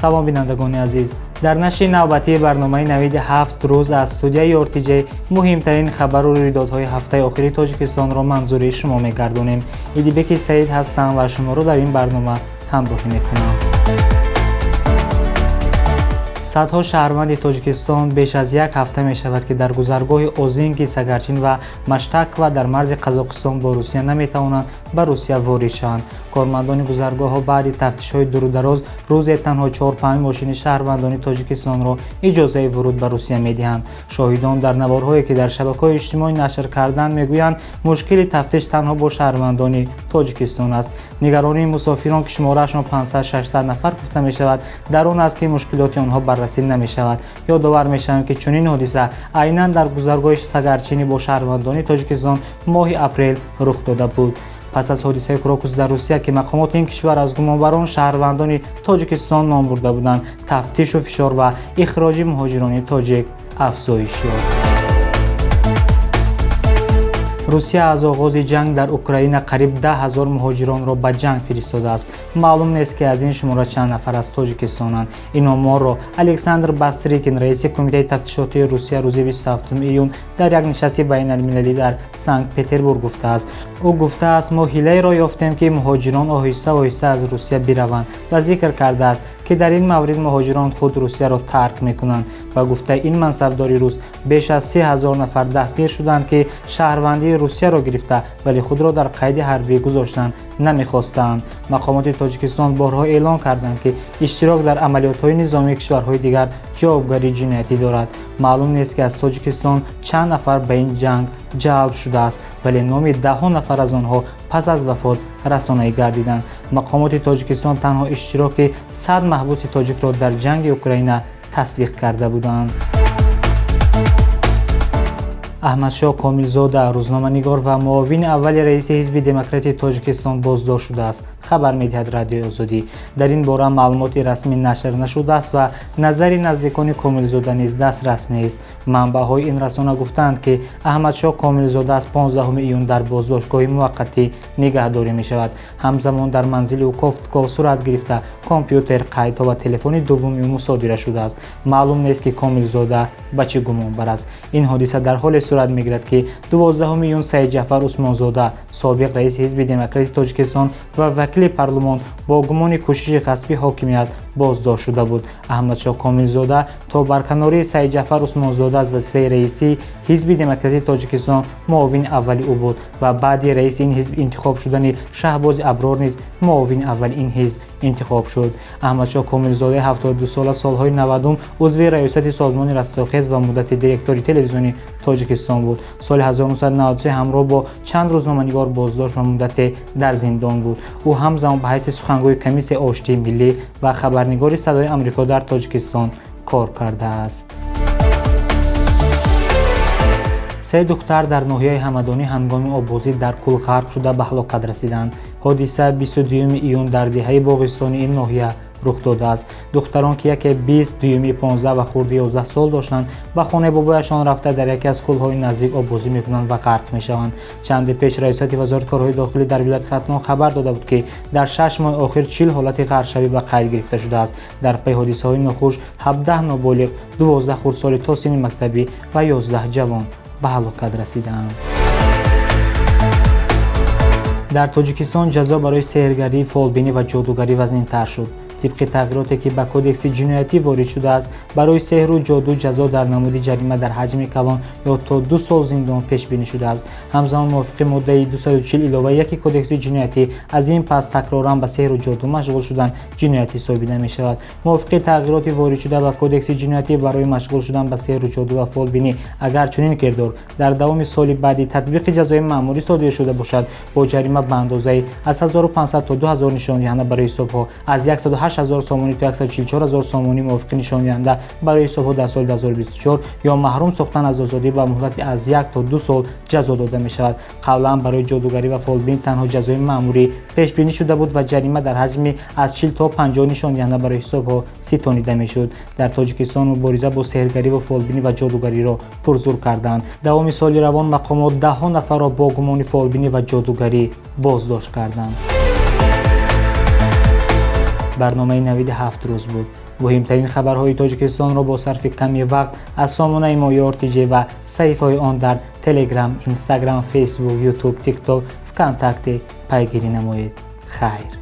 Салом, бинандагони азиз. Дар нашри навбатии барномаи «Навиди ҳафт рӯз» аз студияи РТҶ муҳимтарин хабару рӯйдодҳои ҳафтаи охири Тоҷикистонро манзури шумо мегардонем. Идибеки Саид ҳастам ва шуморо дар ин барнома ҳамроҳӣ мекунам. Садҳо шаҳрванди Тоҷикистон беш аз як ҳафта мешавад, ки дар гузаргоҳи Озинки, Сагарчин ва Маштакова дар марзи Қазоқистон бо Русия наметавонанд ба Русия ворид шаванд. Кормандони гузаргоҳҳо баъди тафтишҳои дурудароз рӯзе танҳо 4-5 мошини шаҳрвандони Тоҷикистонро иҷозаи вуруд ба Русия медиҳанд. Шоҳидон дар наворҳое, ки дар шабакаҳои иҷтимоӣ нашр карданд, мегӯянд, мушкили тафтиш танҳо бо шаҳрвандони Тоҷикистон аст. Нигаронии мусофирон, ки шумораашон 500-600 нафар гуфта мешавад, дар он аст, ки мушкилоти онҳо баррасӣ намешавад. Ёдовар мешавем, ки чунин ҳодиса айнан дар гузаргоҳи Сагарчинӣ бо шаҳрвандони Тоҷикистон моҳи апрел рух дода буд. Пас аз ҳодисаи Крокус дар Русия, ки мақомоти ин кишвар аз гумонбарон шаҳрвандони Тоҷикистон ном бурда буданд, тафтишу фишор ва ихроҷи муҳоҷирони тоҷик афзоиш ёфт. Русия аз оғози ҷанг дар Украина қариб 10 000 муҳоҷиронро ба ҷанг фиристодааст. Маълум нест, ки аз ин шумора чанд нафар аз Тоҷикистонанд. Ин оморро Александр Бастрикин, раиси Кумитаи тафтишотии Русия, рӯзи 27 июн дар як нишасти байналмилалӣ дар Санкт Петербург гуфтааст. Ӯ гуфтааст, мо ҳилаеро ёфтем, ки муҳоҷирон оҳиста оҳиста аз Русия бираванд, ва зикр кардааст, ки дар ин маврид муҳоҷирон худ Русияро тарк мекунанд. Ба гуфтаи ин мансабдори рус, беш аз 30 000 нафар дастгир шуданд, ки шаҳрвандии Русияро гирифта, вале худро дар қайди ҳарбӣ гузоштан намехостанд. Мақомоти Тоҷикистон борҳо эълон карданд, ки иштирок дар амалиётҳои низомии кишварҳои дигар ҷавобгарии ҷиноятӣ дорад. Маълум нест, ки аз Тоҷикистон чанд нафар ба ин ҷанг ҷалб шудааст, вале номи даҳҳо нафар аз онҳо пас аз вафот расонаӣ гардиданд. Мақомоти Тоҷикистон танҳо иштироки 100 маҳбуси тоҷикро дар ҷанги Украина тасдиқ карда буданд. Аҳмадшоҳ Комилзода, рӯзноманигор ва муовини аввали раиси Ҳизби демократии Тоҷикистон, боздошт шудааст, хабар медиҳад Радиои Озодӣ. Дар ин бора маълумоти расмӣ нашр нашудааст ва назари наздикони Комилзода низ дастрас нест. Манбаъҳои ин расона гуфтаанд, ки Аҳмадшоҳ Комилзода аз 15 июн дар боздоштгоҳи муваққатӣ нигаҳдорӣ мешавад. Ҳамзамон дар манзили ӯ кофтуков сурат гирифта, компютер, қайдҳо ва телефони дуввуми ӯ мусодира шудааст. Маълум нест, ки Комилзода ба чӣ гумонбар аст. Ин ҳодиса дар ҳоле сурат мегирад, ки 12 июн Саидҷафар Усмонзода, собиқ раиси Ҳизби демократии Тоҷикистон ва вакили парлумон, бо гумони кӯшиши ғасби ҳокимият боздошт шуда буд. Аҳмадшоҳ Комилзода то барканории Саидҷафар Усмонзода аз вазифаи раисии Ҳизби демократии Тоҷикистон муовини аввали ӯ буд ва баъди раиси ин ҳизб интихоб шудани Шаҳбози Аброр низ муовини аввали ин ҳизб интихоб шуд. Аҳмадшоҳ Комилзодаи 72сола солҳои 90-ум узви раёсати созмони Растохез ва муддати директори Телевизиони Тоҷикистон буд. Соли 1993 ҳамроҳ бо чанд рӯзноманигор боздошт ва муддате дар зиндон буд. Ӯ ҳамзамон ба ҳайси сухангӯи Комиссияи оштии миллӣ ва хабарнигори Садои Амрико дар Тоҷикистон кор кардааст. Се духтар дар ноҳияи Ҳамадонӣ ҳангоми оббозӣ дар кӯл ғарқ шуда, ба ҳалокат расиданд. Ҳодиса 22 июн дар деҳаи Боғистони ин ноҳия рух додааст. Духтарон, ки яке 20, дуюми 15 ва хурди 11 сол доштанд, ба хонаи бобояшон рафта, дар яке аз кӯлҳои наздик оббозӣ мекунанд ва ғарқ мешаванд. Чанде пеш раёсати Вазорати корҳои дохилӣ дар вилояти Хатлон хабар дода буд, ки дар 6 моҳи охир 40 ҳолати ғарқшавӣ ба қайд гирифта шудааст. Дар пайи ҳодисаҳои нохуш 17 ноболиғ, 12 хурдсоли то синни мактабӣ ва 11 ҷавон ба ҳалокат расидаанд. Дар Тоҷикистон ҷазо барои сеҳргарӣ, фолбинӣ ва ҷодугарӣ вазнинтар шуд. Тибқи тағйироте, ки ба Кодекси ҷиноятӣ ворид шудааст, барои сеҳру ҷоду ҷазо дар намуди ҷарима дар ҳаҷми калон ё то 2 сол зиндон пешбинӣ шудааст. Ҳамзамон, мувофиқи моддаи 240 илова 1 Кодекси ҷиноятӣ, аз ин пас такроран ба сеҳру ҷоду машғул шудан ҷиноят ҳисобида мешавад. Мувофиқи тағйироти воридшуда ба Кодекси ҷиноятӣ, барои машғул шудан ба сеҳру ҷоду ва фолбинӣ, агар чунин кирдор дар давоми соли баъди татбиқи ҷазои маъмурӣ содир шуда бошад, бо ҷарима ба андозаи аз 1500 то 2000 нишондиҳанда барои ҳисобҳо, аз 108 000 сомонӣ то 144 000 сомонӣ мувофиқи нишондиҳанда барои ҳисобҳо дар соли 2024 ё маҳрум сохтан аз озодӣ ба муҳлати аз 1 то 2 сол ҷазо дода мешавад. Қаблан барои ҷодугарӣ ва фолбинӣ танҳо ҷазои маъмурӣ пешбинӣ шуда буд ва ҷарима дар ҳаҷми аз 40 то 50 нишондиҳанда барои ҳисобҳо ситонида мешуд. Дар Тоҷикистон мубориза бо сеҳргарӣ ва фолбинӣ ва ҷодугариро пурзур карданд. Давоми соли равон мақомот даҳҳо нафарро бо гумони фолбинӣ ва ҷодугарӣ боздошт карданд. Барномаи «Навиди ҳафт рӯз» буд. Муҳимтарин хабарҳои Тоҷикистонро бо сарфи ками вақт аз сомонаи мо Ёртиҷ ва саҳифаҳои он дар Телеграм, Инстаграм, Фейсбук, Ютуб, Тикток, Вконтакте пайгирӣ намоед. Хайр.